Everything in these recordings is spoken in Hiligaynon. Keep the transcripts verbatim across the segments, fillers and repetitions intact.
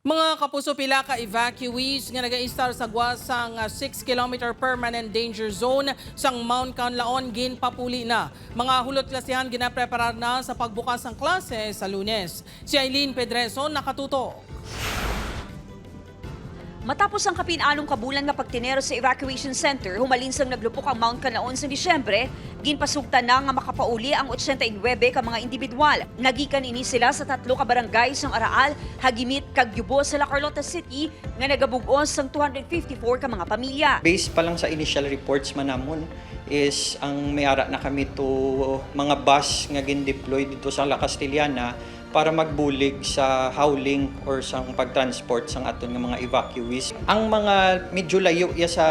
Mga kapuso, pila ka evacuees nga nagaistar sa gwa sang, ah, six kilometer permanent danger zone sang Mount Kanlaon ginpapuli na. Mga hulot klasihan ginapreparar na sa pagbukas sang klase sa Lunes. Si Eileen Pedreso nakatutok. Matapos ang kapin-anom ka bulan nga pagtener sa evacuation center humalin sang naglupok ang Mount Kanlaon sa Disyembre, ginpasugtan na nga makapauli ang ochenta y nuebe ka mga indibidwal. Nagikan ini sila sa tatlo ka barangay sang Araal, Hagimit, kag Yubo sa La Carlota City nga nagabug-os sang two hundred fifty-four ka mga pamilya. Based pa lang sa initial reports man namon is ang may ara na kami to mga bus nga gin-deploy dito sa La Castellana para magbulig sa hauling or sang pag-transport sang aton nga mga evacuees. Ang mga medyo layo ya sa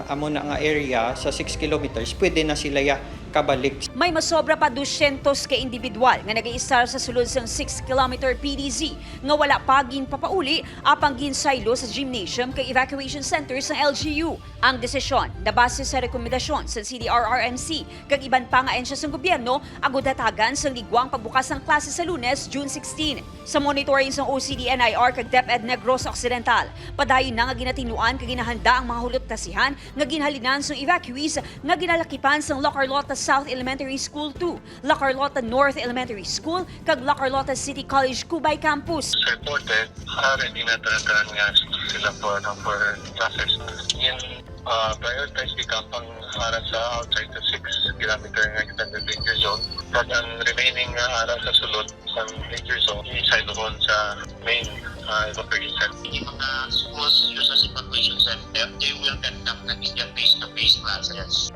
amo na nga area, sa six kilometers, pwede na sila ya kabalik. May masobra pa dusyentos ka indibidwal nga nagaistar sa sulod sang six kilometer P D Z nga wala pa ginpapauli apang ginsaylo sa gymnasium kag evacuation center sang L G U. Ang desisyon nabase sa rekomendasyon sa C D R R M C kag iban pa nga ahensya sang gobyerno agud hatagan sang ligwang pagbukas sang klase sa Lunes, June sixteen. Sa monitoring sang O C D N I R kag DepEd Negros Occidental, padayon na nga ginatinluan kag ginahanda ang mga hulot klasihan nga ginhalinan sang evacuees nga ginalakipan sang La Carlota South Elementary School two, La Carlota North Elementary School, kag La Carlota City College Cubay Campus. Sa reporte, ah, ready na talaga nga sila for, ano, for classes. Yung, ah, prioritize kita pang para sa outside the six kilometer nga extended danger zone. Kag ang remaining nga ara sa sulod sa danger zone, isayloon sa main, ah, evacuation center. Yung mga schools, uses evacuation center, they will conduct na video face-to-face classes.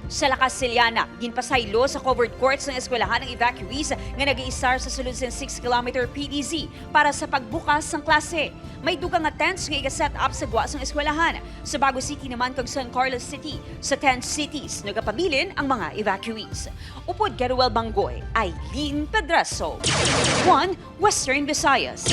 Sa La Castellana, ginpasaylo sa covered courts ng eskwelahan ang evacuees nga nag-iistar sa sulod sang six kilometer P D Z para sa pagbukas sang klase. May dugang nga tents nga iga-set up sa gwa sang eskwelahan. Sa Bago City naman kag San Carlos City, sa tent cities nagapabilin ang mga evacuees. Upod kay Ruel Banggoy, Eileen Pedraso, One Western Visayas.